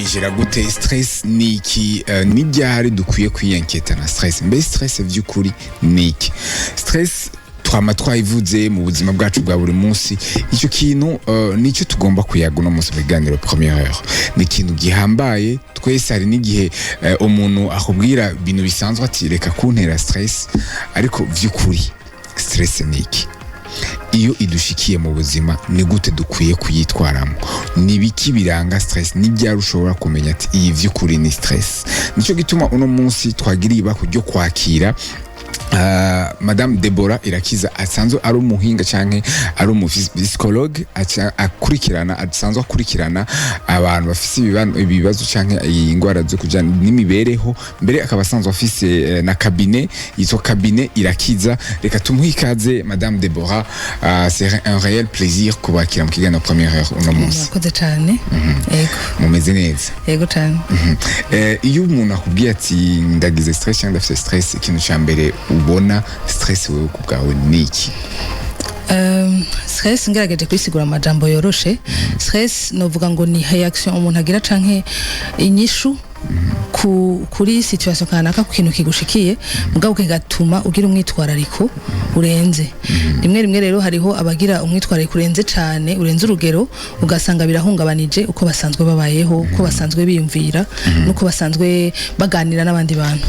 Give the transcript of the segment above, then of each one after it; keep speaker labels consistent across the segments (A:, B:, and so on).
A: Tuyijera gute? Stress ni iki? Ni ryari dukwiye kwiyenketa na stress? Mbe stress vy'ukuri ni iki? Stress twama twayivuze mu buzima bwacu bwa buri munsi. Icyo kintu nicyo tugomba kuyaga uno munsi mu biganiro Première Heure. Ni ikintu gihambaye twese. Hari n'igihe umuntu akubwira ibintu bisanzwe ati: "Reka kuntera stress." Ariko vy'ukuri stress ni iki? Iyo idushikiye mu buzima, ni gute dukwiye kuyitwaramo? Ni biki biranga stress? Ni ryari ushobora kumenya ati iyi vy'ukuri ni stress? Nicyo gituma uno munsi twagiriye ibako ryo kwakira Madame Deborah Irakiza, asanzwe ari umuhinga canke ari umupsychologue, akurikirana, asanzwe akurikirana abantu bafise ibibazo canke ingwara zo kujana n'imibereho. Mbere akaba asanzwe afise na cabinet yitwa Cabinet Irakiza. Reka tumuhe ikaze, Madame Deborah. C'est un réel plaisir kubakira mu kiganiro Première Heure uno munsi.
B: Murakoze cyane, yego.
A: Mumeze neza?
B: Yego cyane.
A: Iyo umuntu akubwiye ati ndagize stress cyangwa ndafite stress, ikintu ca mbere ubona stress wewe ku bwawe ni iki?
B: Stress, ngerageje kuyisigura amajambo yoroshe, stress novuga ngo ni réaction umuntu agira canke inyishu kuri situation kanaka, ku kintu kigushikiye, mugabo kigatuma ugira umwitwarariko urenze. Rimwe rimwe rero hariho abagira umwitwarariko urenze cane, urenze urugero, ugasanga birahungabanije uko basanzwe babayeho, uko basanzwe biyumvira n'uko basanzwe baganira n'abandi bantu.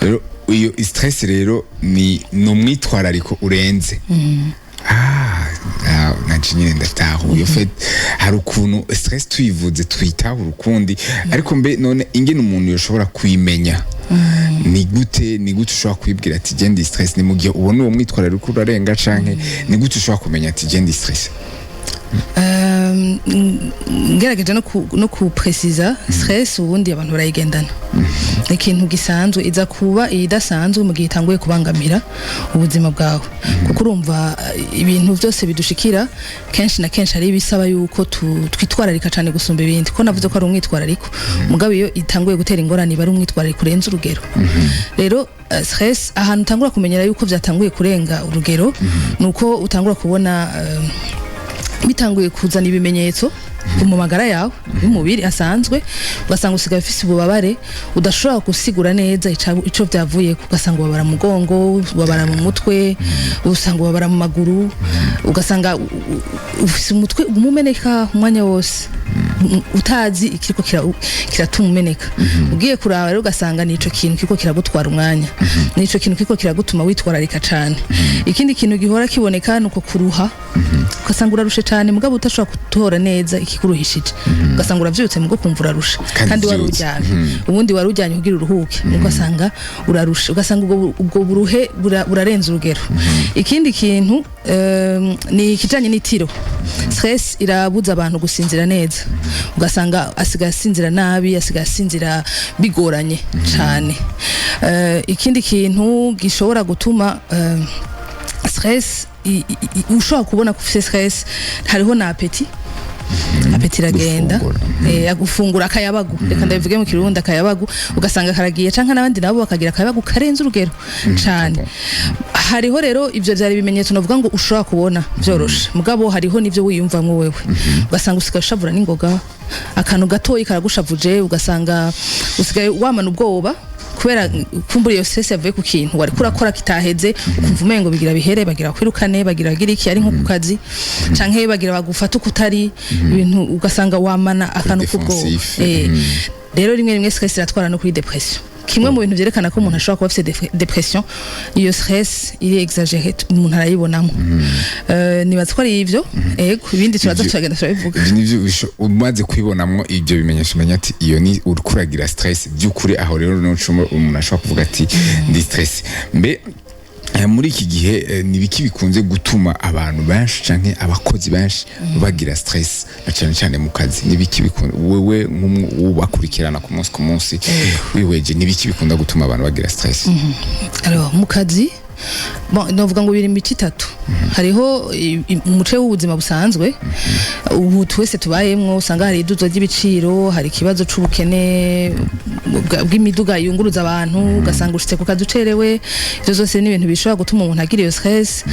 A: Rero iyo stress rero ni umwitwarariko urenze. Nanje nyine ndatahuye. En fait, hari ukuntu stress tuyivuze tuyitahura ukundi. Ariko mbe none ingene umuntu yoshobora kuyimenya ni gute? Ni gute ushobora kwibwira ati je ndi stress? Ni mu gihe ubona uwo mwitwarariko urarenga, canke ni gute ushobora kumenya ati je ndi stress?
B: Ngerageje no ku préciser, stress ubundi abantu barayigendana, ni ikintu gisanzwe. Iza kuba idasanzwe mu gihe itanguye kubangamira ubuzima bwawe, kuko urumva ibintu byose bidushikira kenshi na kenshi hari ibisaba yuko twitwararika cyane gusumba ibindi, ko navuze ko ari umwitwarariko. Mugabo iyo itanguye gutera ingorane, iba ari umwitwarariko urenze urugero. Rero stress, ahantu utangura kumenyera yuko byatanguye kurenga urugero, ni uko utangura kubona bitanguye kuzana ibimenyetso mu magara yawe y'umubiri asanzwe, ugasanga usigaye ufise ububabare udashobora gusigura neza ico byavuye, ugasanga ubabara mu mugongo, ubabara mu mutwe, usanga ubabara mu maguru, ugasanga ufise umutwe umumeneka umwanya wose, utazi ikiriko kiratuma umeneka. Ugiye kuraba rero, ugasanga nico kintu kiriko kiragutwara umwanya, nico kintu kiriko kiragutuma witwararika cane. Ikindi kintu gihora kiboneka nuko kuruha, ugasanga urarushe cane mugabo udashobora gutora neza ikikuruhishije, ugasanga uravyutse mugo kumva urarushe
A: kandi
B: kandi wari
A: uvyutse.
B: Uryamye, ubundi wari uryamye kugira uruhuke, ugasanga urarushe, ugasanga ubwo buruhe burarenze urugero. Ikindi kintu ni ikijanye n'itiro. Stress irabuza abantu gusinzira neza, ugasanga asigaye asinzira nabi, asigaye asinzira bigoranye cane. Ikindi kintu gishobora gutuma stress ushobora kubona ko ufise stress, hariho na appétit. Appétit iragenda.
A: Gufungura.
B: Gufungura, akayabagu, reka ndabivuge mu Kirundi, akayabagu ugasanga karagiye, canke n'abandi nabo bakagira akayabagu karenze urugero cane. Hariho rero ivyo vyari ibimenyetso navuga ngo ushobora kubona vyoroshe, mugabo hariho n'ivyo wiyumvamwo wewe, ugasanga usigaye ushavura n'ingoga, akantu gatoyi karagushavuje, ugasanga usigaye wamana ubwoba kubera kumbura iyo stress yavuye ku kintu wari kurakora kitaheze, ukumva umengo bigira bihere, bagira kwirukane, bagira bagira iki, ari nko ku kazi, canke bagira bagufata uko utari, ibintu ugasanga wamana akantu k'ubwoba.
A: Défensif.
B: Rero rimwe rimwe stress iratwara no kuri dépression. Kimwe mu bintu vyerekana ko umuntu ashobora kuba afise dépression, iyo stress iri exagérée umuntu arayibonamo. Nibaza ko ari ivyo, ego, ibindi turaza turagenda turabivuga.
A: Ivyo nivyo umaze kwibonamwo ibyo bimenyesha, umenya ati iyo ni uriko uragira stress by'ukuri. Aho rero nico umuntu ashobora kuvuga ati ndi stress. Mbe muri iki gihe ni biki bikunze gutuma abantu benshi canke abakozi benshi bagira stress, na cane cane mu kazi? Ni biki bikunda, wewe nk'ubakurikirana ku munsi ku munsi, wihweje, ni biki bikunda gutuma abantu bagira stress?
B: Alors, mu kazi, bon, novuga ngo biri imico itatu. Hariho umuce w'ubuzima busanzwe ubu twese tubayemwo, usanga hari iduzo ry'ibiciro, hari ikibazo c'ubukene bw'imiduga yunguruza abantu, ugasanga ushitse ku kazi ucerewe. Ivyo zose ni ibintu bishobora gutuma umuntu agira iyo stress,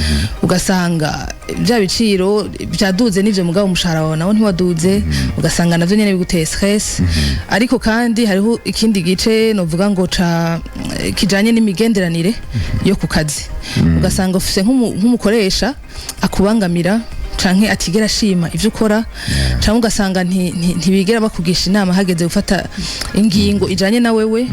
B: ugasanga bya biciro byaduze n'ivyo, mugabo umushahara wawe nawo ntiwaduze, ugasanga navyo nyene biguteye stress. Ariko kandi hariho ikindi gice novuga ngo ca kijanye n'imigenderanire yo ku kazi, ugasanga ufise nk'umukoresha akubangamira canke atigera ashima ivyo ukora, canke ugasanga ntibigera bakugisha inama hageze gufata ingingo ijanye na wewe.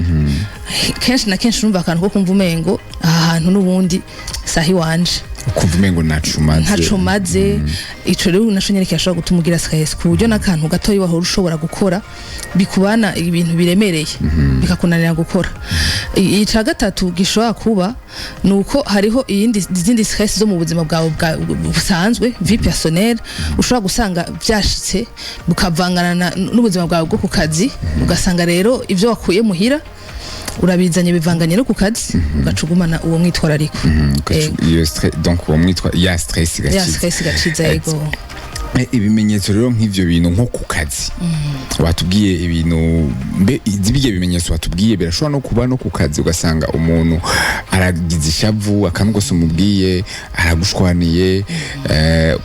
B: Kenshi na kenshi urumva akantu ko kumva umengo aha hantu n'ubundi sahi wanje.
A: Ukumva umengo ntaco umaze.
B: Ntaco maze. Ico rero naco nyene kirashobora gutuma ugira stress, ku buryo n'akantu gatoyi wahora ushobora gukora bikubana ibintu biremereye, bikakunanira gukora. Ica gatatu gishobora kuba ni uko hariho iyindi izindi stress zo mu buzima bwawe busanzwe, vie personnelle, ushobora gusanga vyashitse bukavangana n'ubuzima bwawe bwo ku kazi, ugasanga rero ivyo wakuye muhira urabizanye bivanganye no ku kazi, ugaca ugumana uwo mwitwarariko.
A: Iyo donc uwo mwitwa ya stress
B: ya
A: igaciza.
B: Stress igaciza, yego.
A: Ibimenyetso rero nk'ivyo bintu nko ku kazi watubwiye, ibintu mbe ibyo bimenyetso watubwiye birashobora no kuba no ku kazi, ugasanga umuntu aragize ishavu, akantu kose umubwiye aragushwaniye,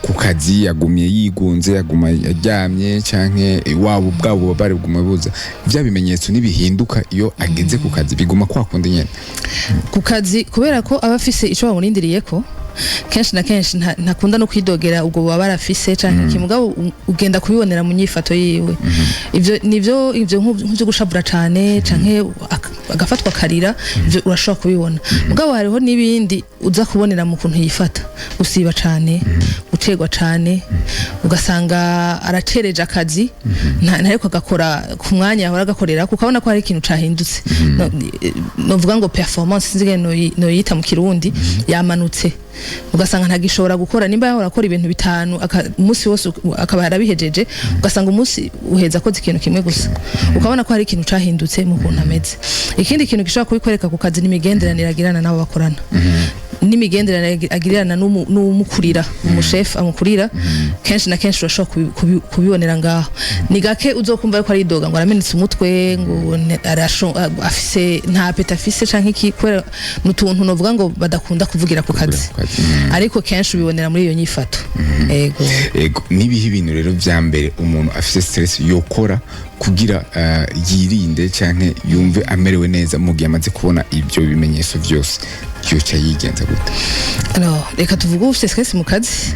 A: ku kazi yagumye yigunze, yaguma aryamye, canke waba ubwabo bubabare buguma buza. Vya bimenyetso nibihinduka iyo ageze ku kazi, biguma kwa kundi nyene?
B: Ku kazi, kubera ko aba afise ico bamurindiriyeko, kenshi na kenshi ntakunda no kwidogera ubwo bubabare afise canke iki, mugabo ugenda kubibonera mu nyifato yiwe. Ivyo nivyo, ivyo nk'ivyo gushavura cane canke agafatwa akarira, ivyo urashobora kubibona. Mugabo hariho n'ibindi uza kubonera mu kuntu yifata: gusiba cane, gucerwa cane, ugasanga aracereje akazi, ntariko agakora ku mwanya yahora agakorera, ukabona ko hari ikintu cahindutse. Novuga ngo performance, sinzi ingene noyita mu Kirundi, yamanutse, ugasanga ntagishobora gukora. Nimba yahora akora ibintu bitanu umunsi wose akaba yarabihejeje, ugasanga umunsi uheza akoze ikintu kimwe gusa, ukabona ko hari ikintu cahindutse mu kuntu ameze. Ikindi kintu gishobora kubikwereka ku kazi ni imigenderanire agirana n'abo bakorana, n'imigenderanire agirirana n'umukurira, umushefu amukurira. Kenshi na kenshi urashobora kubibonera ngaho. Ni gake uzokumva yuko aridoga ngo aramenetse umutwe, ngo afise nta appétit afise canke iki, kubera n'utuntu novuga ngo badakunda kuvugira ku kazi.
A: Ku kazi.
B: Ariko kenshi ubibonera muri iyo nyifato, ego.
A: Ego, nibihe ibintu rero vya mbere umuntu afise stress yokora kugira yirinde canke yumve amerewe neza mu gihe amaze kubona ibyo bimenyetso vyose? Yoca yigenza gute?
B: Alors, reka tuvuge ufise stress mu kazi.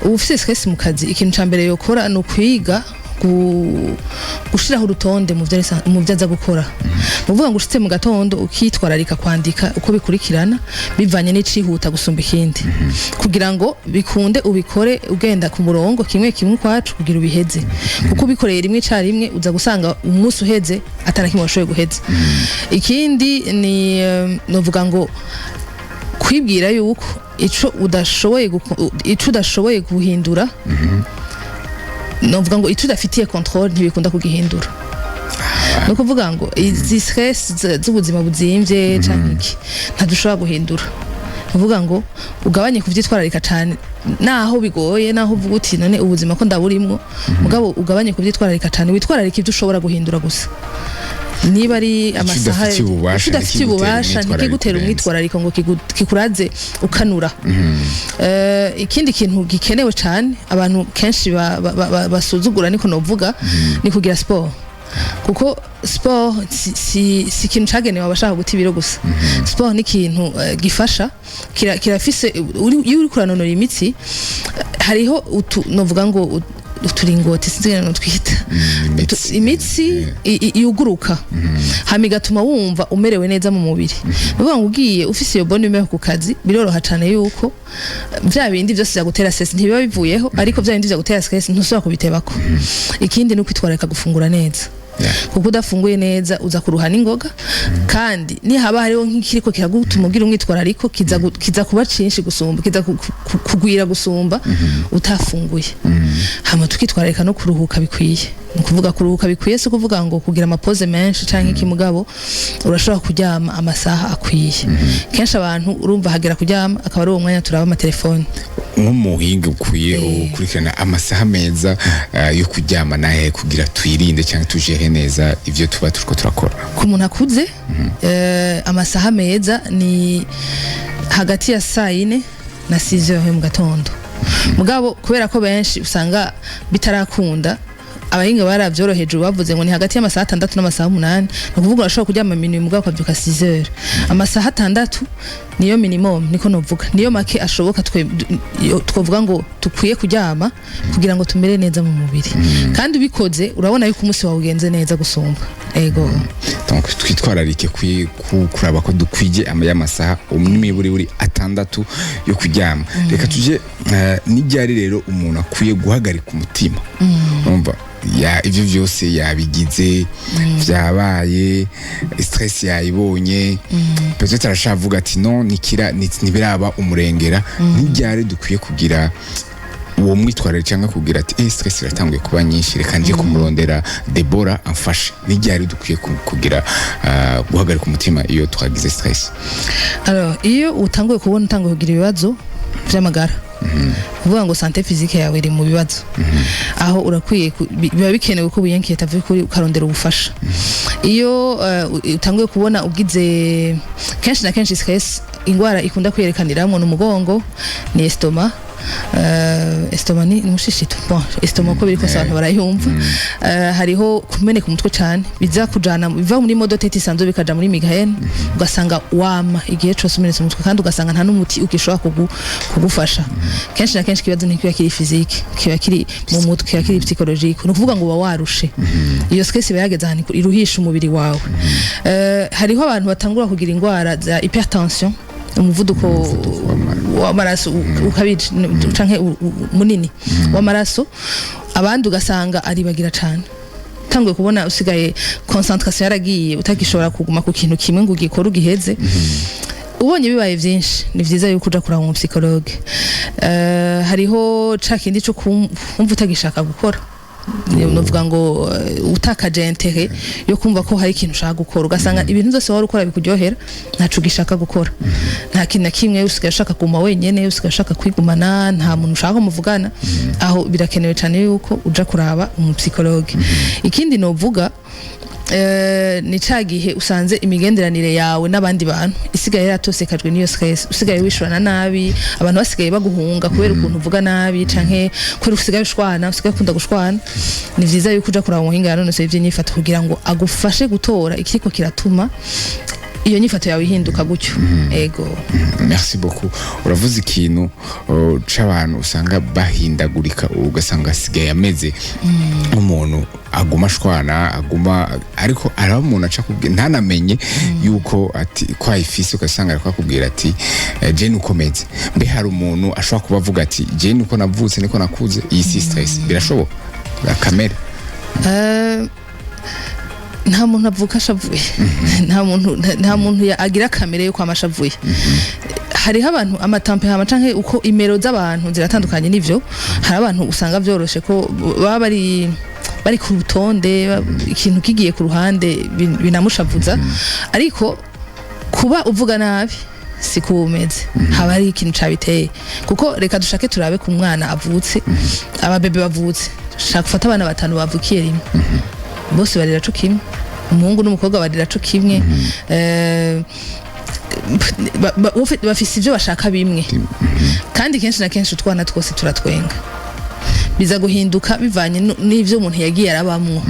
B: Ufise stress mu kazi, ikintu ca mbere yokora ni ukwiga gushiraho urutonde mu vyo aza gukora. Ni ukuvuga ngo ushitse mu gatondo ukitwararika kwandika uko bikurikirana bivanye n'icihuta gusumba ikindi, kugira ngo bikunde ubikore ugenda ku murongo, kimwe kimwe ukwacu, kugira ubiheze, kuko ubikoreye rimwe icarimwe uza gusanga umunsi uheze atana kimwe washoboye guheza. Ikindi ni novuga ngo kwibwira yuko ico udashoboye guhindura, novuga ngo ico udafitiye contrôle ntibikunda kugihindura. Ni ukuvuga ngo izi stress z'ubuzima buzimvye canke iki ntadushobora guhindura. Ni ukuvuga ngo ugabanye kuvyitwararika cane, naho bigoye, naho uvuga uti none ubuzima ko ndaburimwo, mugabo ugabanye kuvyitwararika cane, witwararika ivyo ushobora guhindura gusa, niba ari amasaha.
A: Udafitiye ububasha.
B: Ico udafitiye ububasha ntikigutera umwitwarariko ngo kikuraze ukanura. Ikindi kintu gikenewe cane abantu kenshi basuzugura, niko novuga, ni kugira sport, kuko sport si ikintu cagenewe abashaka guta ibiro gusa. Sport ni ikintu gifasha, kirafise iyo uriko uranonora imitsi, hariho utu novuga ngo uturingoti, sinzi ingene notwita.
A: Imitsi.
B: Imitsi yuguruka, hama igatuma wumva umerewe neza mu mubiri. Ni ukuvuga ngo ugiye ufise iyo bonne humeur ku kazi, biroroha cane yuko vya bindi vyose vyagutera stress ntibiba bivuyeho, ariko vya bindi vyagutera stress ntusubira kubitebako. Ikindi ni ukwitwararika gufungura neza, kuko udafunguye neza uza kuruha n'ingoga, kandi nihaba hariho nk'ikiriko kiragutuma ugira umwitwarariko, kiza kuba cinshi gusumba, kiza kugwira gusumba utafunguye. Hama tukitwararika no kuruhuka bikwiye. Ni ukuvuga kuruhuka bikwiye si ukuvuga ngo kugira ama pauses menshi canke iki, mugabo urashobora kuryama amasaha akwiye. Kenshi abantu urumva hagera kuryama akaba ari uwo mwanya turaba amatelefone.
A: Nk'umuhinga ukwiye ukurikirana amasaha meza yo kuryama nahe, kugira twirinde cyangwa tujere neza ivyo tuba turiko turakora?
B: Ku muntu akuze, amasaha meza ni hagati ya saa 4 na 6 heures yo mu gatondo. Mugabo kubera ko benshi usanga bitarakunda, abahinga baravyoroheje, bavuze ngo ni hagati y'amasaha 6 n'amasaha 8. Ni ukuvuga urashobora kuryama minuit, mugabo ukavyuka 6 heures. Amasaha 6 niyo minimum, niko novuga, niyo make ashoboka twovuga ngo dukwiye kuryama kugira ngo tumere neza mu mubiri. Kandi ubikoze, urabona yuko umunsi wawe ugenze neza gusumba. Ego.
A: Donc twitwararike kuraba ko dukwije y'amasaha n'imiburiburi 6 yo kuryama. Reka tuje n'iryari rero umuntu akwiye guhagarika umutima. Umva, ya ivyo vyose yabigize, vyabaye, stress yayibonye, peut-être arashavuga ati non, nikira ntibiraba umurengera. N'iryari dukwiye kugira uwo mwitwarire, cyangwa kugira ati stress iratanguye kuba nyinshi, reka nje kumurondera Debora amfashe? N'iryari dukwiye kugira guhagarika umutima iyo twagize stress?
B: Alors, iyo utanguye kubona utanguye kugira ibibazo vy'amagara, kuvuga ngo santé physique yawe iri mu bibazo, aho urakwiye biba bikenewe ko wiy'inquiéta kuri ukarondera ubufasha. Iyo utanguye kubona ugize kenshi na kenshi stress, ingwara ikunda kwiyerekaniramwo ni umugongo, ni estomac. Estomac ni umushishito, bon, estomac uko biri kose abantu barayumva. Hariho kumeneka umutwe cyane, biza kujana, biva muri maux de tête isanzwe bikaja muri migraine, ugasanga wama igihe cose umenetse umutwe, kandi ugasanga nta n'umuti ugishobora kugufasha. Kenshi na kenshi ikibazo ntikiba kiri physique, kiba kiri mu mutwe, kiba kiri psychologique. Ni ukuvuga ngo uba warushe, iyo stress iba yageze ahantu iruhisha umubiri wawe. Hariho abantu batangura kugira ingwara za hypertension, umuvuduko w'amaraso ukabije canke munini w'amaraso. Abandi ugasanga aribagira cane. Utanguye kubona usigaye concentration yaragiye, utagishobora kuguma ku kintu kimwe ngo ugikore ugiheze, ubonye bibaye byinshi, ni vyiza yuko uja kuraba umu psychologue. Hariho ca kindi co kumva utagishaka gukora, novuga ngo utakaje intérêt yo kumva ko hari ikintu ushaka gukora, ugasanga ibintu byose wari ukora bikuryohera ntaco ugishaka gukora, nta kintu na kimwe, usigaye ushaka kuguma wenyene, usigaye ushaka kwigumana, nta muntu ushaka muvugana. Aho birakenewe cyane yuko uja kuraba umu psychologue. Ikindi novuga ni ca gihe usanze imigenderanire yawe n'abandi bantu isigaye yaratosekajwe n'iyo stress, usigaye wishurana nabi, abantu basigaye baguhunga kubera ukuntu uvuga nabi, canke kubera usigaye ushwana, usigaye ukunda gushwana. Ni vyiza yuko uja kuraba umuhinga yanonosoye ivy'inyifato kugira ngo agufashe gutora ikiriko kiratuma iyo nyifato yawe ihinduka gutyo. Ego.
A: Merci beaucoup. Uravuze ikintu c'abantu usanga bahindagurika, ugasanga asigaye ameze nk'umuntu aguma ashwana, aguma, ariko araba umuntu aca kubwira ntanamenye yuko ati ko ayifise, ugasanga ariko akubwira ati je nuko meze. Mbe hari umuntu ashobora kuba avuga ati je nuko navutse, niko nakuze, iyi si stress? Birashoboka kamere?
B: Nta muntu avuka ashavuye, nta muntu agira kamere yo kwama ashavuye. Hariho abantu ama tempéraments canke uko imero z'abantu ziratandukanye, nivyo. Hari abantu usanga vyoroshe ko baba bari ku rutonde, ikintu kigiye ku ruhande binamushavuza. Ariko kuba uvuga nabi si ko umeze, haba hari ikintu cabiteye. Kuko reka dushake turabe ku mwana avutse, ababebe bavutse, shaka gufata abana batanu bavukiye rimwe, bose barira co kimwe, umuhungu n'umukobwa barira co kimwe. Bafise ivyo bashaka bimwe, kandi kenshi na kenshi utwana twose turatwenga. Biza guhinduka bivanye n'ivyo umuntu yagiye arabamwo.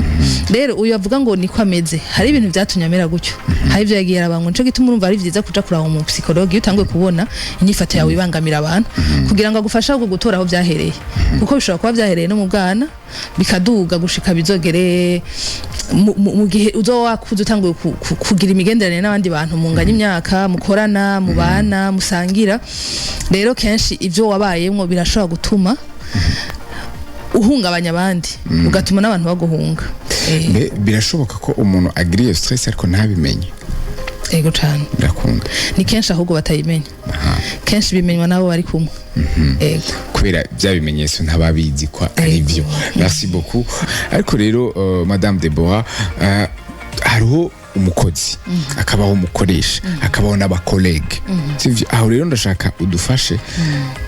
B: Rero uyu avuga ngo niko ameze, hari ibintu vyatumye amera gutyo, hari ivyo yagiye arabamwo. Nico gituma urumva ari vyiza kuja kuraba umu psychologue iyo utanguye kubona inyifato yawe ibangamira abantu, kugira ngo agufashe ahubwo gutora aho vyahereye, kuko bishobora kuba vyahereye no mu bwana, bikaduga gushika bizogere mu gihe uzoba wakuze, utanguye kugira imigenderanire n'abandi bantu munganya imyaka, mukorana, mubana, musangira. Rero kenshi ivyo wabayemwo birashobora gutuma uhungabanya abandi, ugatuma n'abantu baguhunga.
A: Mbe birashoboka ko umuntu agira iyo stress ariko ntabimenye?
B: Ego cane.
A: Birakunda?
B: Ni kenshi ahubwo batayimenya. Kenshi bimenywa n'abo bari kumwe. Ego.
A: Kubera bya bimenyetso ntababizi ko ari byo. Merci beaucoup. Ariko rero madame Deborah, hariho umukozi, akabaho umukoresha, akabaho n'aba collègues, sivyo? Aho rero ndashaka udufashe,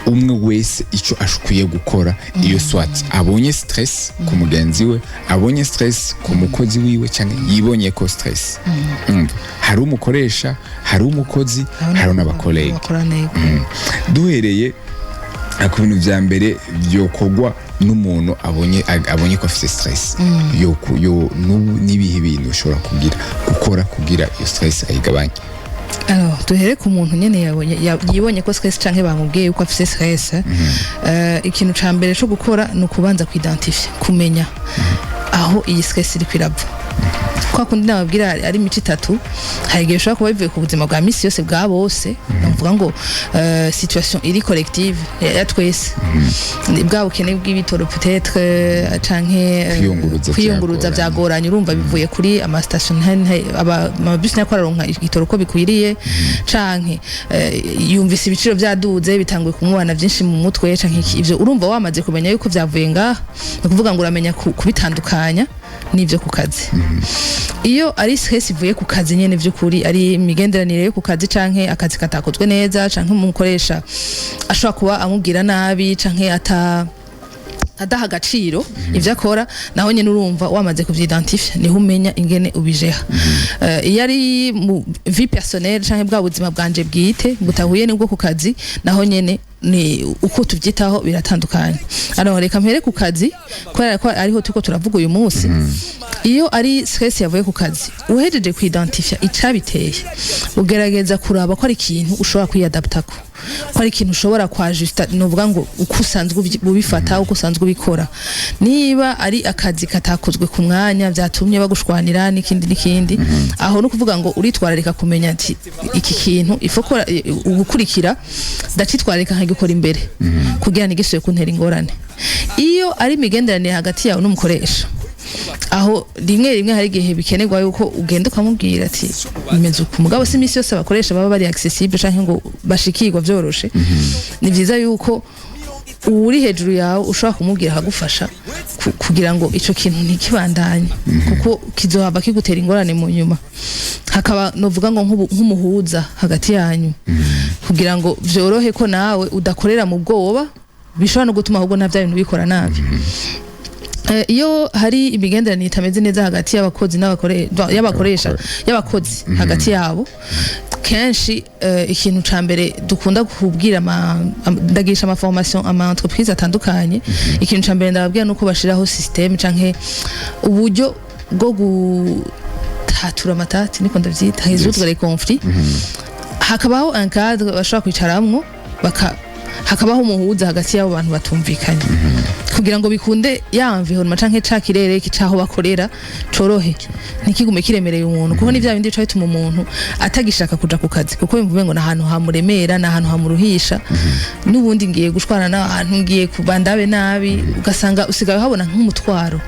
A: umwe wese icyo ashukwiye gukora iyo soit abonye stress ku mugenzi we, abonye stress ku mukozi wiwe, cyangwa yibonye ko stress. Umva, hari umukoresha, hari umukozi, hari n'aba collègues.
B: Bakorana, ego.
A: Duhereye Ku bintu vya mbere vyokorwa n'umuntu abonye ko afite stress, yo n'ubu n'ibihe bintu ushobora kugira gukora kugira iyo stress ayigabanye?
B: Alors, duhere ku muntu nyene yabonye yibonye ko stress canke bamubwiye yuko afise stress. Ikintu ca mbere co gukora ni ukubanza kuidentify, kumenya aho iyi stress iri kwirava. Kwa kundi nababwira ari imico itatu, hari igihe bishobora kuba bivuye ku buzima bwa misi yose bwa bose, navuga ngo situation iri collective ya twese. Ni bwa bukene bw'ibitoro peut-être canke
A: Kwiyunguruza.
B: Kwiyunguruza
A: Vyagoranye.
B: Vyagoranye. Urumva bivuye kuri ama station, amabisi ntako araronka igitoro uko bikwiriye, canke yumvise ibiciro vyaduze, bitanguye kumubana vyinshi mu mutwe canke iki. Ivyo urumva wamaze kumenya yuko vyavuye ngaha, ni ukuvuga ngo uramenya kubitandukanya n'ivyo ku kazi. Iyo ari stress ivuye ku kazi nyene vy'ukuri, ari imigenderanire yo ku kazi canke akazi katakozwe neza, canke umukoresha ashobora kuba amubwira nabi canke adaha agaciro ivyo akora, naho nyene urumva wamaze kuvyidentifia, niho umenya ingene ubijeha. Iyo ari mu vie personnelle canke bwa buzima bwanje bwite butahuye n'ubwo ku kazi, naho nyene ni uko tuvyitaho biratandukanye. Alors, reka mpere ku kazi kubera ko ariho turiko turavuga uyu munsi. Iyo ari stress yavuye ku kazi, uhejeje kuidentifia icabiteye, ugerageza kuraba ko ari ikintu ushobora kwiyadaptako, ko ari ikintu ushobora kwajusta, nuvuga ngo uko usanzwe ubifata, uko usanzwe ubikora. Niba ari akazi katakozwe ku mwanya vyatumye bagushwanira n'ikindi n'ikindi, aho no kuvuga ngo uritwararika kumenya ati iki kintu ifoko ugukurikira ndacitwararika nkagikora imbere kugira ntigisubire kuntera ingorane. Iyo ari imigenderanire hagati yawe n'umukoresha, aho rimwe rimwe hari igihe bikenerwa yuko ugenda ukamubwira ati bimeze uku. Mugabo si iminsi yose abakoresha baba bari accessible canke ngo bashikirwa vyoroshe. Ni vyiza yuko uri hejuru yawe ushobora kumubwira akagufasha kugira ngo ico kintu ntikibandanye, kuko kizohava kigutera ingorane mu nyuma. Hakaba novuga ngo nk'umuhuza hagati yanyu, kugira ngo vyorohe ko nawe udakorera mu bwoba, bishobora no gutuma ahubwo na vya bintu bikora nabi. Iyo hari imigenderanire itameze neza hagati y'abakozi y'abakoresha, y'abakozi hagati yabo, kenshi ikintu ca mbere dukunda kubwira ndagisha ama formation ama entreprise atandukanye, ikintu ca mbere ndababwira nuko bashiraho système canke uburyo bwo gutatura amatati, niko ndavyita, résoudre les conflits. Hakabaho un cadre bashobora kwicaramwo, hakabaho umuhuza hagati y'abo bantu batumvikanye, kugira ngo bikunde ya environnement canke ca kirere c'aho bakorera corohe, ntikigume kiremereye umuntu, kuko ni vya bindi bica bituma umuntu atagishaka kuja ku kazi, kuko yumva umengo ni ahantu hamuremera, ni ahantu hamuruhisha, n'ubundi ngiye gushwana n'abantu, ngiye kubandabe nabi, ugasanga usigaye uhabona nk'umutwaro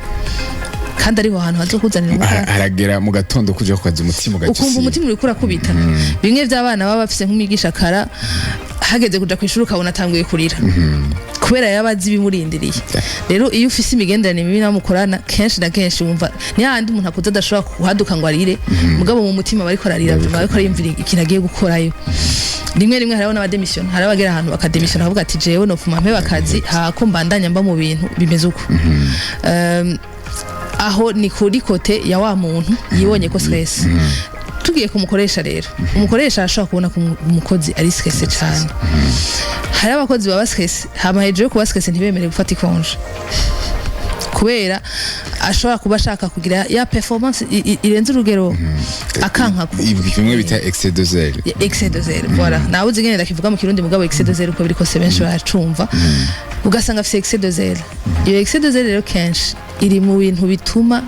B: kandi ariho hantu hazokuzanira umutwaro.
A: Haragera mu gatondo kuja ku kazi umutima ugaca
B: ukumva
A: usimba.
B: Umutima uriko urakubita, bimwe by'abana baba bafise nk'umwigisha kara hageze kuja kwishuri ukabona atanguye kurira kubera yaba azi ibimurindiriye. Rero iyo ufise imigenderanire mibi n'abo mukorana, kenshi na kenshi wumva ni hahandi umuntu akuze adashobora kuhaduka ngo arire, mugabo mu mutima bariko ararira, bariko ariyumvira ikintu agiye gukorayo. Rimwe rimwe hariho n'abademisiyona, hariho abagera ahantu bakademisiyona, bakavuga ati jewe nopfuma mpeba akazi hako mbandanya mba mu bintu bimeze uko. Aho ni kuri côté ya wa muntu yibonye ko stress. Tugiye kumukoresha rero, umukoresha arashobora kubona ko umukozi ari stressé cyane. Hari abakozi baba stressé, hama hejuru yo kuba stressé ntibemere gufata i congé, kubera ashobora kuba ashaka kugira ya performance irenze urugero, akanka
A: Bimwe bita excès de zèle.
B: Excès de zèle, voilà. Nawe uzi ingene ndakivuga mu Kirundi, mugabo excès de zèle uko biri kose benshi baracumva. Ugasanga afise excès de zèle. Iyo excès de zèle rero kenshi iri mu bintu bituma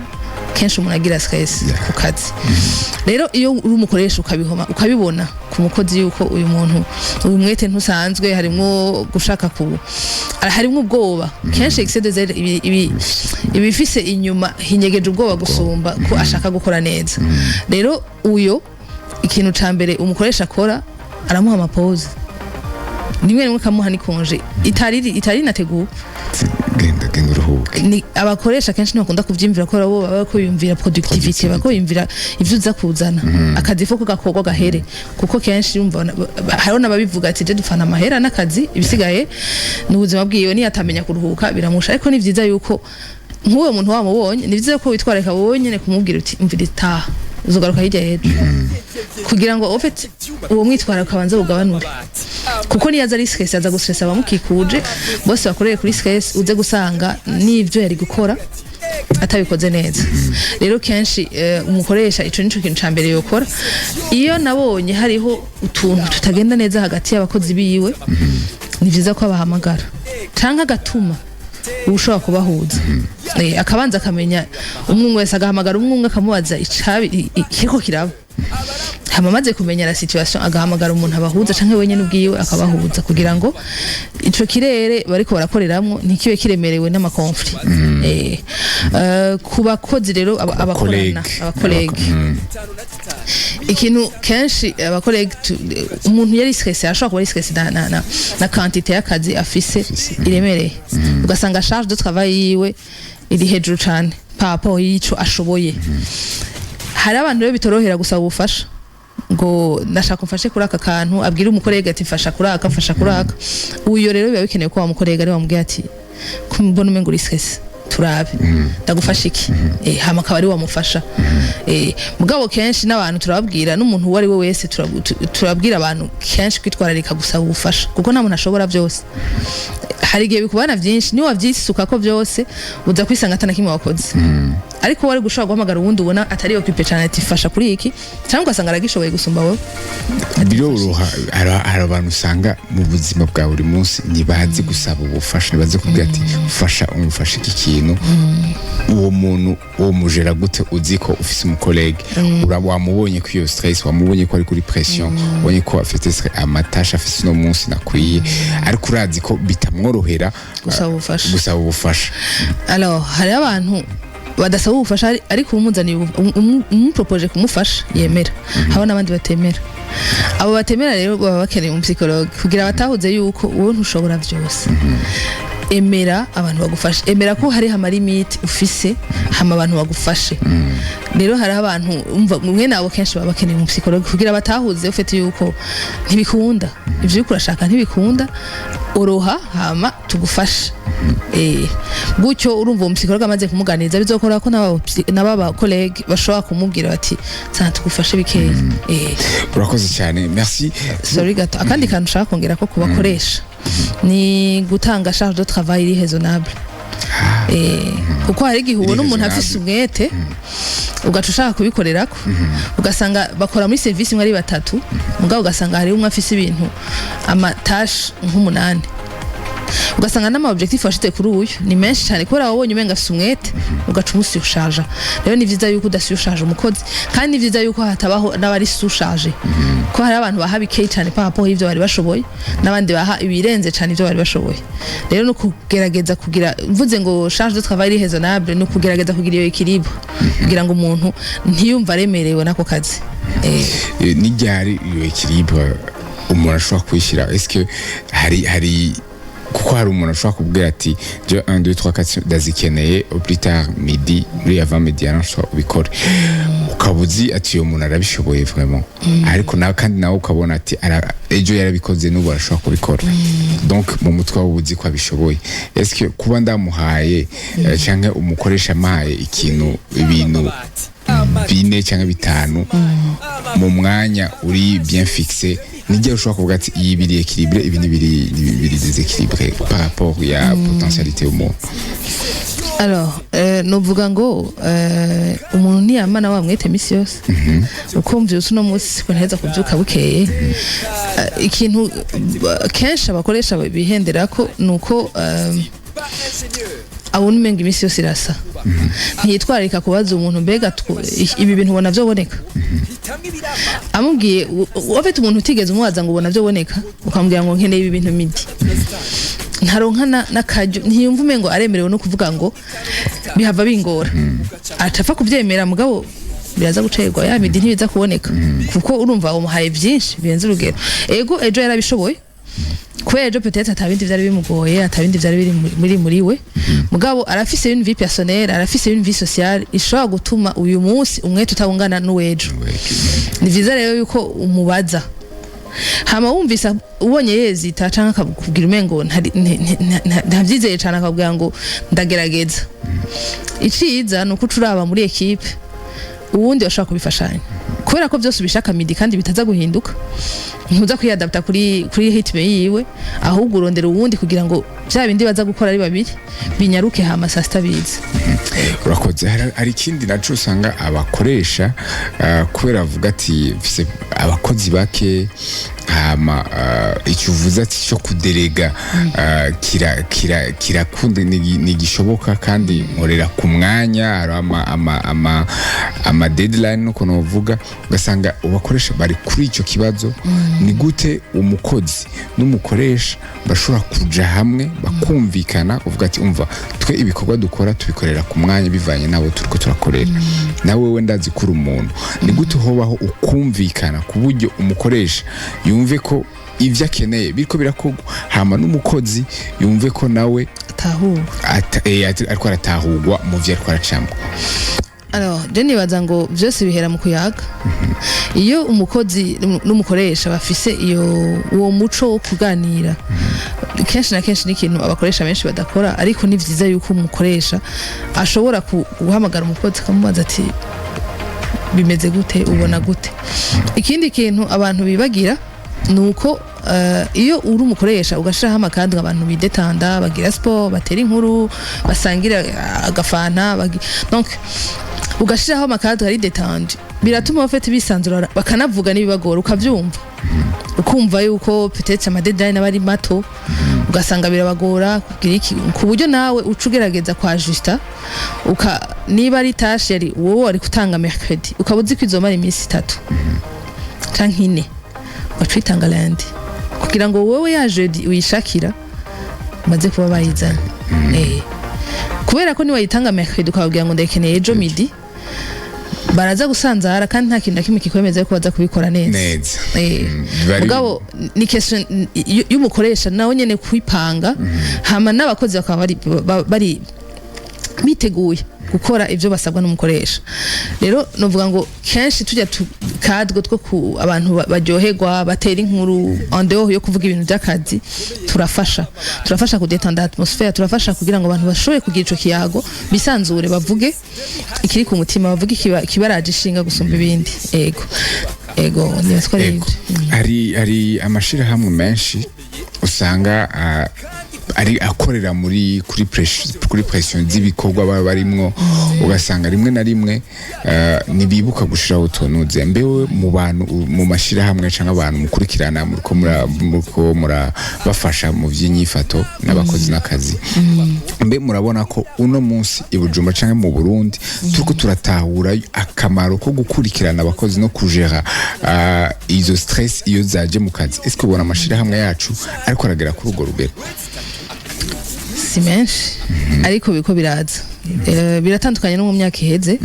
B: kenshi umuntu agira stress ku kazi. Rero iyo uri umukoresha ukabihoma, ukabibona ku mukozi yuko uyu muntu uyu mwete ntusanzwe, harimwo gushaka ku harimwo ubwoba. Kenshi excès de zèle ibi ifise inyuma hinyegeje ubwoba gusumba ko ashaka gukora neza. Rero uyo ikintu ca mbere umukoresha akora, aramuha ama pause, rimwe rimwe akamuha n'i congé itari inateguwe.
A: Genda genda uruhuke.
B: Ni abakoresha kenshi ntibakunda kuvyiyumvira ko bo baba bariko biyumvira productivity, bariko biyumvira ivyo uza kuzana, akazi fo gakorwa gahere, kuko kenshi urumva hariho n'ababivuga ati je dufana amahera n'akazi, ibisigaye ni ubuzima bwiwe, niyatamenya kuruhuka biramusha. Ariko ni vyiza yuko nk'uwo muntu wamubonye, ni vyiza ko witwararika wowe nyene kumubwira uti umvira, itaha. Uzogaruka hirya y'ejo kugira ngo au fait uwo mwitwarariko abanze ugabanure, kuko niyo aza ari stress, aza gustressa abamukikuje bose bakoreye kuri stress, uze gusanga n'ivyo yari gukora atabikoze neza. Rero kenshi umukoresha ico nico kintu ca mbere yokora. Iyo nabonye hariho utuntu tutagenda neza hagati y'abakozi biwe, ni vyiza ko abahamagara canke agatuma ushobora kubahuza, akabanza akamenya umwe umwe wese, agahamagara umwe umwe, akamubaza icabi ikiriko kiraba. Hama amaze kumenya la situation, agahamagara umuntu abahuza canke wenyene ubwiwe akabahuza, kugira ngo ico kirere bariko barakoreramwo ntikibe kiremerewe n'ama conflits. Ku bakozi rero abakorana,
A: Collègue.
B: aba collègues, ikintu kenshi aba collègues, umuntu yari stressé ashobora kuba ari stressé na quantité y'akazi afise iremereye, ugasanga charge de travail yiwe iri hejuru cane par rapport y'ico ashoboye. Hari abantu rero bitorohera gusaba ubufasha ngo ndashaka umfashe kuri aka kantu, abwira umu collègue ati mfasha kuri aka, mfasha kuri aka. Uyo rero biba bikenewe ko wa mu collègue ari wamubwiye ati ko mbona umengo uri stressé, turabe ndagufasha iki, hama akaba ari wamufasha. Mugabo kenshi n'abantu turababwira, n'umuntu uwo ari we wese, turabwira abantu kenshi kwitwararika gusaba ubufasha, kuko nta muntu ashobora byose. Hari igihe bikubana byinshi, niyo wavyisukako byose uza kwisanga atana kimwe wakoze, ariko wari gushobora guhamagara uwundi ubona atari occupé cyane ati fasha kuri iki, cyangwa ugasanga aragishoboye gusumba wowe.
A: Biroroha. Hari abantu usanga mu buzima bwa buri munsi ntibazi gusaba ubufasha, ntibazi kubwira ati fasha, umufashe iki kintu. Uwo muntu uwo mujera gute? Uzi ko ufise umu collègue, wamubonye ko iyo stress, wamubonye ko ari kuri pression, ubonye ko afite stress, ama tâches afise uno munsi nakwiye, ariko urazi ko bitamworohera
B: gusaba ubufasha.
A: Gusaba ubufasha.
B: Alors hari abantu badasaba ubufasha, ariko umuzaniye umupropoje kumufasha yemera, haba n'abandi batemera. Abo batemera rero baba bakeneye umu psychologue kugira batahuze yuko wowe ntushobora byose. Emera abantu bagufashe, emera ko hariho ama limites ufise, hama abantu bagufashe. Rero hariho abantu umva mwene abo kenshi baba bakeneye umu psychologue kugira batahuze ufite yuko ntibikunda, ivyo uriko urashaka ntibikunda, oroha hama tugufashe. Gutyo urumva uwo psychologue amaze kumuganiriza, bizokora ko n'aba collègues bashobora kumubwira bati sana tugufashe bikeya.
A: Urakoze cyane, merci.
B: Sorry gato, akandi kantu ushaka kongera ko kubakoresha ni gutanga charge de travail iri raisonnable, kuko hari igihe ubona umuntu afise umwete, ugaca ushaka kubikorerako, ugasanga bakora muri service imwe ari batatu, mugabo ugasanga hari umwe afise ibintu ama tâches nk'umunani, ugasanga n'ama objectif washyize kuri uyu ni menshi cyane, kubera wabonye umenga afise umwete, ugaca umusurcharja. Rero ni vyiza yuko udasurcharja umukozi, kandi ni vyiza yuko hatabaho n'abari surchargé, ko hari abantu baha bikeyi cyane par rapport y'ivyo bari bashoboye, n'abandi baha ibirenze cyane ivyo bari bashoboye. Rero no kugerageza kugira, mvuze ngo charge de travail iri raisonnable, no kugerageza kugira iyo équilibre kugira ngo umuntu ntiyumve aremerewe n'ako kazi.
A: N'iryari iyo équilibre umuntu ashobora kuyishyira? Est-ce que hari kuko hari umuntu ashobora kubwira ati je 1 2 3 4 ndazikeneye au plus tard midi, muri avant midi nshobora ubikore, ukaba uzi ati uyo muntu arabishoboye vraiment, ariko nawe kandi nawe ukabona ati ejo yarabikoze, n'ubu arashobora kubikora, donc mu mutwe wawe uzi ko abishoboye. Est-ce que kuba ndamuhaye, canke umukoresha amuhaye ikintu, ibintu bine cyangwa bitanu mu mwanya uri bien fixé, nijya ushobora kuvuga ati iyi biri équilibré, ibi ni biri déséquilibré par rapport ya potentialité y'umuntu?
B: Alors, novuga ngo umuntu ntiyamana wa mwete misi yose. Uko mvyutse uno munsi siko ntaheza kuvyuka bukeye. Ikintu kenshi abakoresha bihenderako nuko abona umenga iminsi yose irasa, ntiyitwararika kubaza umuntu mbega ibi bintu ubona vyoboneka. Amubwiye ufite umuntu utigeze umubaza ngo ubona vyoboneka, ukamubwira ngo nkeneye ibi bintu midi, ntaronka n'akaryo, ntiyumva umengo aremerewe no kuvuga ngo bihava bingora, aca apfa kuvyemera, mugabo biraza gucerwa, ya midi ntibiza kuboneka, kuko urumva umuhaye byinshi birenze urugero. Ego, ejo yarabishoboye kubera ejo peut-être atabindi vyari bimugoye, atabindi vyari biri muri we, mugabo arafise une vie personnelle, arafise une vie sociale ishobora gutuma uyu munsi umwete utawungana n'uwejo. Ni vyiza rero yuko umubaza, hama wumvise ubonye yezita canke akakubwira umengo ntavyizeye cane, akakubwira ngo ndagerageza, iciza ni uko uca uraba muri équipe. Uwundi bashobora kubifashanya, kubera ko byose ubishaka midi kandi bitaza guhinduka, ntuza kwiyadapta kuri rythme yiwe, ahubwo urondera uwundi kugira ngo bya bindi baza gukora ari babiri binyaruke, hama saa sita bize.
A: Urakoze. Hari ikindi naco usanga abakoresha, kubera avuga ati mfise abakozi bake, hama icyo uvuze ati cyo kuderega kira kirakunda, ntigishoboka kandi nkorera ku mwanya, hari ama deadline nuko novuga, ugasanga abakoresha bari kuri icyo kibazo. Ni gute umukozi n'umukoresha bashobora kuja hamwe bakumvikana, uvuga ati umva, twe ibikorwa dukora tubikorera ku mwanya bivanye n'abo turiko turakorera, nawe we ndazi kuri umuntu, ni gute hobaho ukumvikana ku buryo umukoresha yumve ko ivyo akeneye biriko birakorwa, hama n'umukozi yumve ko nawe
B: Tahura.
A: Ariko aratahurwa mu vyo ariko aracamwo?
B: Alors, je nibaza ngo byose bihera mu kuyaga. Iyo umukozi n'umukoresha bafise iyo uwo muco wo kuganira kenshi na kenshi, ni ikintu abakoresha benshi badakora, ariko ni vyiza yuko umukoresha ashobora guhamagara umukozi akamubaza ati bimeze gute, ubona gute? Ikindi kintu abantu bibagira ni uko iyo uri umukoresha ugashiraho ama cadres abantu bidetanda, bagira sport, batera inkuru, basangira agafanta, donc ugashiraho ama cadres ari détendu, biratuma bafite bisanzura bakanavuga n'ibibagora, ukavyumva, ukumva yuko peut-être ama deadline aba ari mato, ugasanga birabagora kugira iki, ku buryo nawe uca ugerageza kwajusta uka niba ari tâche yari wowe wari gutanga mercredi, ukaba uzi ko izomara iminsi 3 canke 4, ugaca uyitanga lundi kugira ngo wowe ya jeudi uyishakira umaze kuba bayizanye. Kubera ko niwayitanga mercredi ukababwira ngo ndayikeneye ejo midi, baraza gusanzara kandi nta kintu na kimwe kikwemeza yuko baza kubikora neza.
A: Neza.
B: Mugabo ni question y'umukoresha nawe nyene kwipanga, hama n'abakozi bakaba bari biteguye gukora ibyo basabwa n'umukoresha. Rero novuga ngo kenshi tujya cadre two ku abantu baryoherwa, batera inkuru en dehors yo kuvuga ibintu by'akazi, turafasha kudetanda atmosphère, turafasha kugira ngo abantu bashobore kugira ico kiyago, bisanzure, bavuge ikiri ku mutima, bavuge ikibaraje ishinga gusumba ibindi. Ego, nibaza ko ari ivyo.
A: Hari amashirahamwe menshi usanga ari akorera muri kuri pression z'ibikorwa baba barimwo, ugasanga rimwe na rimwe ntibibuka gushiraho utunuze. Mbewe mu bantu mu mashirahamwe canke abantu mukurikirana, muriko murabafasha mu vy'inyifato n'abakozi n'akazi, mbe murabona ko uno munsi i Bujumbura canke mu Burundi turiko turatahura akamaro ko gukurikirana abakozi no kujera izo stress iyo zaje mu kazi? Est-ce que ubona amashirahamwe yacu ariko aragera kuri urwo rugero?
B: Si menshi, ariko biriko biraza. Biratandukanye no mu myaka iheze,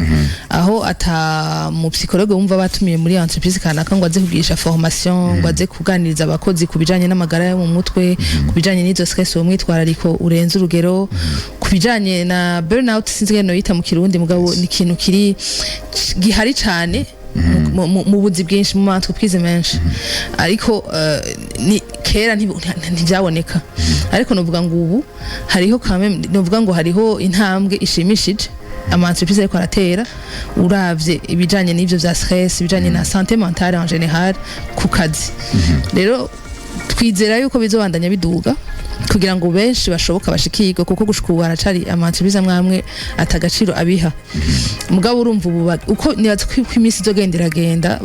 B: aho ata mu psychologue wumva batumiye muri entreprise kanaka ngo aze kugirisha formation, ngo aze kuganiriza abakozi ku bijanye n'amagara yo mu mutwe, ku bijanye n'izo stress, uwo mwitwarariko urenze urugero, ku bijanye na burnout, sinzi ngene noyita mu Kirundi, mugabo ni ikintu kiri gihari cane mu buzi bwinshi, mu ma entreprise menshi, ariko ni kera ntibyaboneka. Ariko novuga ngo ubu hariho quand même, novuga ngo hariho intambwe ishimishije ama entreprise ariko aratera, uravye ibijanye n'ivyo vya stress, ibijanye na santé mentale en général ku kazi. Rero twizera yuko bizobandanya biduga kugira ngo benshi bashoboka bashikirwe, kuko gushika ubu haracari ama entreprise amwe amwe atagaciro abiha. Mugabo urumva ubu uko nibaza ko iminsi izogenda iragenda,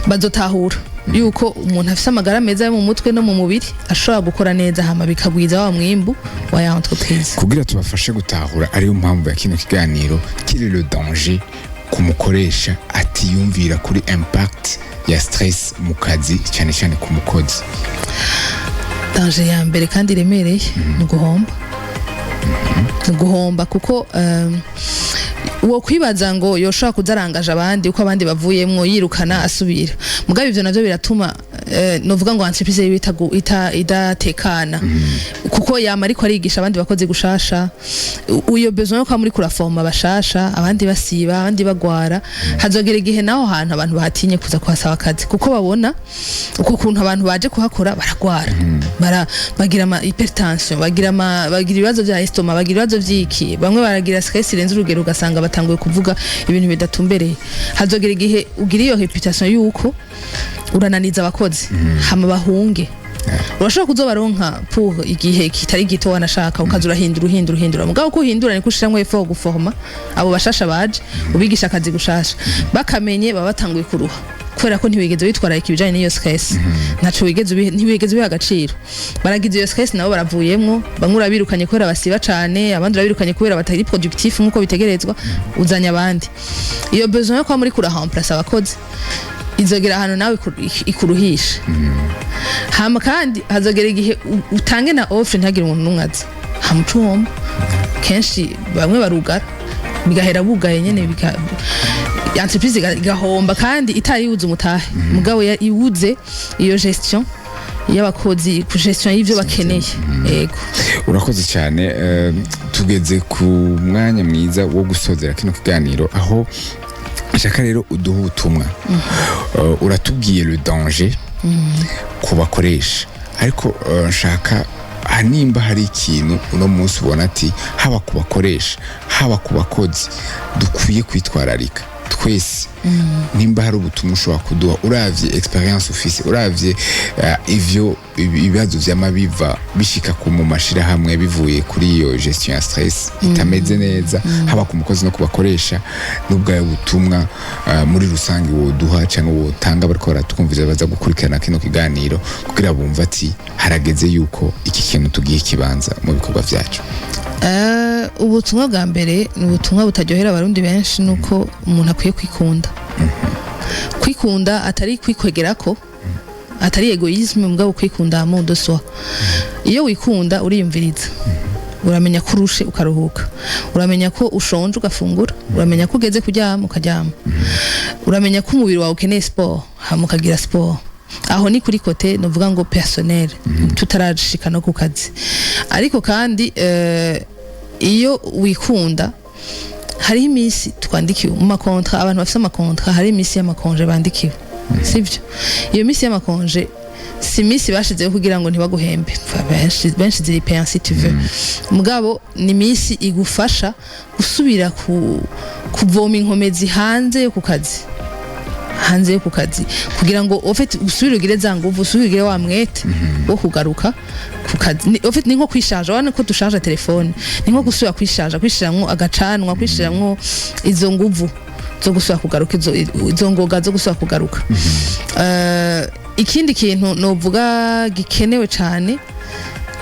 B: bazotahura yuko umuntu afise amagara meza yo mu mutwe no mu mubiri ashobora gukora neza, hama bikagwiza wa mwimbu wa ya entreprise.
A: Kugira tubafashe gutahura, ariyo mpamvu ya kino kiganiro, quel est le danger ku mukoresha atiyumvira kuri impact ya stress mu kazi, cyane cyane ku mukozi?
B: Danger ya mbere kandi iremereye ni uguhomba, ni uguhomba, kuko uwo kwibaza ngo yoshobora kuzarangaje abandi uko abandi bavuyemwo yirukana asubira, mugabo ivyo navyo biratuma Novuga ngo entreprise yiwe idatekana kuko yama ariko arigisha abandi bakozi gushasha. Uyo besoin yo kuba muri kuraforma bashasha, abandi basiba, abandi bagwara, hazogera igihe naho hantu abantu bahatinye kuza kuhasaba akazi, kuko babona uko kuntu abantu baje kuhakora baragwara, bagira ama hypertension, bagira ibibazo vya estomac, bagira ibibazo vyiki, bamwe baragira stress irenze urugero, ugasanga batanguye kuvuga ibintu bidatumbereye. Hazogera igihe ugira iyo réputation yuko urananiza abakozi, hama bahunge. Urashobora kuzobaronka pour igihe kitari gito, wanashaka ukaza urahindura, uhindura, uhindura, mugabo uko uhindura niko ushiramwo effort guforma abo bashasha baje, ubigisha akazi gushasha, bakamenye baba batanguye kuruha kubera ko ntiwigeze witwararika ibijanye n'iyo stress. Ntaco wigeze ntiwigeze ubiha agaciro. Baragize iyo stress, nabo baravuyemwo. Bamwe urabirukanye kubera basiba cane, abandi urabirukanye kubera batari productif nkuko bitegerezwa, uzanye abandi. Iyo besoin yo kuba muri kura remplacer abakozi izogera ahantu nawe ikuruhisha. Hama kandi hazogera igihe utange na offre, ntihagire umuntu n'umwe aza, hama uca uhomba. Kenshi bamwe barugara, bigahera bugaye nyene, entreprise igahomba kandi itari ibuze umutahe, mugabo ibuze iyo gestion y'abakozi, ku gestion y'ivyo bakeneye. Yego.
A: Urakoze cyane. Tugeze ku mwanya mwiza wo gusozera kino kiganiro, aho nshaka rero uduha ubutumwa. Uratubwiye le danger ku bakoresha, ariko nshaka nimba hari ikintu uno munsi ubona ati haba ku bakoresha, haba ku bakozi, dukwiye kwitwararika twese, nimba hari ubutumwa ushobora kuduha uravye expérience ufise, uravye ivyo ibibazo vyama biva bishika ku mu mashirahamwe bivuye kuri iyo gestion ya stress itameze neza, haba ku mukozi no ku bakoresha, n'ubwayo butumwa muri rusange woduha cyangwa wotanga bariko baratwumviza, baza gukurikirana kino kiganiro, kugira bumve ati harageze yuko iki kintu tugihe ikibanza mu bikorwa vyacu.
B: Ubutumwa bwa mbere ni ubutumwa butaryohera Abarundi benshi, nuko umuntu akwiye kwikunda. Kwikunda atari kwikwegerako, atari égoïsme, mugabo kwikunda amour de soi. Iyo wikunda uriyumviriza, uramenya ko urushe ukaruhuka, uramenya ko ushonje ugafungura, uramenya ko ugeze kuryama ukaryama, uramenya ko umubiri wawe ukeneye sport, hama ukagira sport. Aho ni kuri côté novuga ngo personnel, tutarashika no ku kazi. Ariko kandi iyo wikunda, hariho iminsi twandikiwe mu ma contrats. Abantu bafite ama contrats, hari iminsi y'ama congés bandikiwe, sibyo? Iyo minsi y'ama congés si iminsi bashizeho kugira ngo ntibaguhembe. Benshi benshi ziri payées si tu veux, mugabo ni iminsi igufasha gusubira kuvoma inkomezi hanze yo ku kazi, hanze yo ku kazi, kugira ngo au fait usubire ugire za nguvu, usubire ugire wa mwete wo kugaruka ku kazi. Au fait ni nko kwishaja, urabona ko dushaje telefone, ni nko gusubira kwishaja, kwishiramwo agacanwa, kwishiramwo izo nguvu zo gusubira kugaruka, izo ngoga zo gusubira kugaruka. Ikindi kintu novuga gikenewe cyane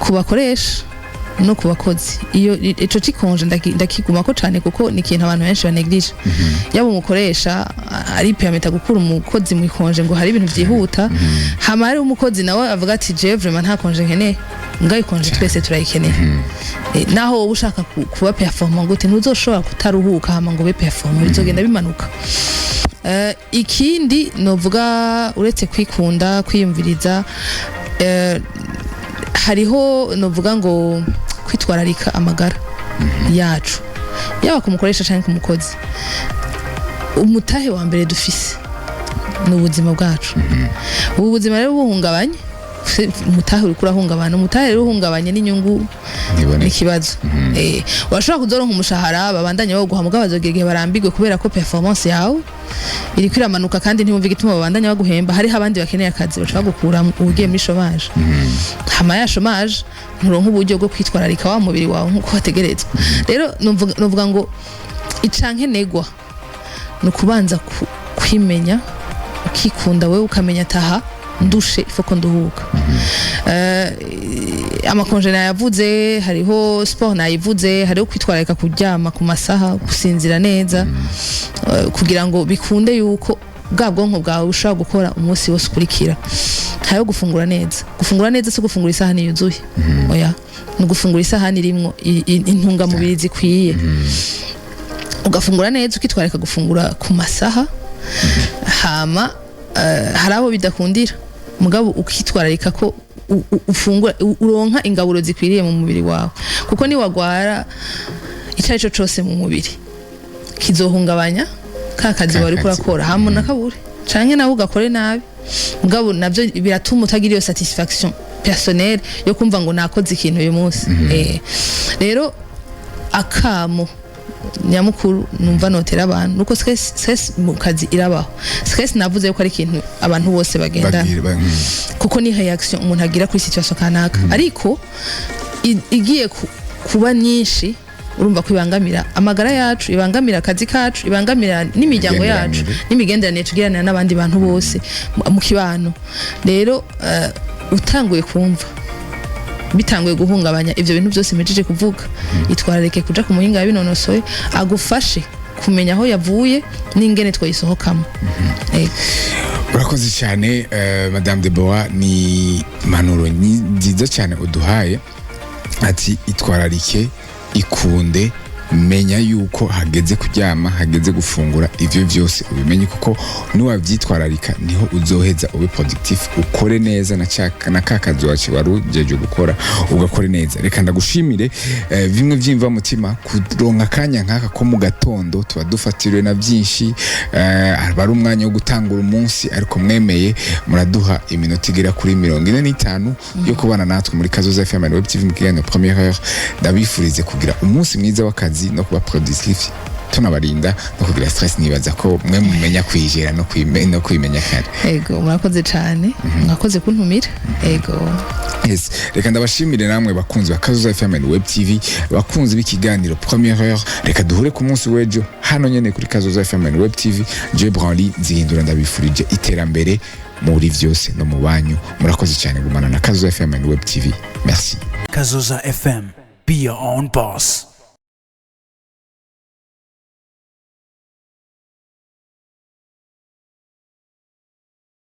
B: ku bakoresha no ku bakozi, iyo ico c'i congé ndakigumako cane, kuko ni ikintu abantu benshi baneglige. Yaba umukoresha ari permetta gukura umukozi mu congé ngo hari ibintu vyihuta, hama hari umukozi nawe avuga ati jewe vraiment nta congé nkeneye. Ngaho i congé twese turayikeneye. Naho wowe ushaka kuba performant gute, ntuzoshobora kutaruhuka hama ngo ube performant, bizogenda bimanuka. Ikindi novuga, uretse kwikunda, kwiyumviriza, hariho novuga ngo kwitwararika amagara yacu, yaba ku mukoresha cyangwa ku mukozi. Umutahe wa mbere dufise ni ubuzima bwacu. Ubu buzima rero buhungabanye, umutahe uriko urahungabana. Umutahe rero uhungabanye n'inyungu
A: ntiboneka.
B: N'ikibazo. Urashobora kuzoronka umushahara, babandanye baguha, mugabo bazogera igihe barambirwe kubera ko performance yawe iriko iramanuka, kandi ntibumva igituma babandanya baguhemba. Hariho abandi bakeneye akazi, baca bagukura, ugiye muri chômage. Hama ya chômage, nturonka uburyo bwo kwitwararika wa mubiri wawe nkuko wategerezwa. Rero novuga ngo icankenegwa ni ukubanza kwimenya, ukikunda wewe, ukamenya ataha ndushe ifoko nduhuka. Ama congés nayavuze, hariho sport nayivuze, hariho kwitwararika kuryama ku masaha, gusinzira neza, kugira ngo bikunde yuko bwa bwonko bwawe bushobora gukora umunsi wose ukurikira. Hariho gufungura neza. Gufungura neza si gufungura isahani yuzuye, oya, ni ugufungura isahani irimwo intungamubiri zikwiye. Ugafungura neza, ukitwararika gufungura ku masaha. Hama hari abo bidakundira. Mugabo ukitwararika ko ufungura, uronka ingaburo zikwiriye mu mubiri wawe, kuko niwagwara icyo ari cyo cose mu mubiri kizohungabanya ka kazi
A: Ka
B: wari
A: kazi.
B: kurakora, hama nakabure canke nawe ugakore nabi. Mugabo navyo biratuma utagira iyo satisfaction personnelle yo kumva ngo nakoze ikintu uyu munsi. Rero akamo nyamukuru numva notera abantu nuko stress mu kazi irabaho. Stress navuze yuko ari ikintu abantu bose bagendana, kuko ni réaction umuntu agira kuri situation kanaka, ariko igiye kuba nyinshi, urumva ko ibangamira amagara yacu, ibangamira akazi kacu, ibangamira n'imiryango yacu,
A: Imigenderanire.
B: n'imigenderanire tugiranira n'abandi bantu bose mu kibano. Rero utanguye kumva bitanguye guhungabanya ivyo bintu byose mpejeje kuvuga, itwararike kuja ku muhinga yabinonosoye agufashe kumenya aho yavuye n'ingene twayisohokamo. Ego.
A: Urakoze cyane, Madame Deborah. Ni impanuro nziza cyane uduhaye, ati itwararike, ikunde, menya yuko hageze kuryama, hageze gufungura, ivyo vyose ubimenye, kuko niwavyitwararika niho uzoheza ube productif, ukore neza na ka kazi wawe wari ujeje gukora ugakore neza. Reka ndagushimire, bimwe vyimva mutima, kuronka akanya nk'aka ko mu gatondo. Tuba dufatiriwe na byinshi, aba ari umwanya wo gutangura umunsi, ariko mwemeye muraduha iminota igera kuri 45 yo kubana natwe muri Kazoza FM and Web TV mu kiganiro Première Heure. Ndabifurize kugira umunsi mwiza w'akazi no kuba productif, tunabarinda no kugira stress. Nibaza ko mwe mumenya kwijera no kwimenya kare.
B: Ego, murakoze cyane, mwakoze kuntumira, ego.
A: Yes, reka ndabashimire namwe bakunzi ba Kazoza FM and Web TV, bakunzi b'ikiganiro Première Heure. Reka duhure ku munsi w'ejo hano nyene kuri Kazoza FM and Web TV. Je Branly Nzihindura, ndabifurije iterambere muri vyose no mu banyu. Murakoze cyane gumana na Kazoza FM and Web TV. Merci.
C: Kazoza FM. Be your own boss.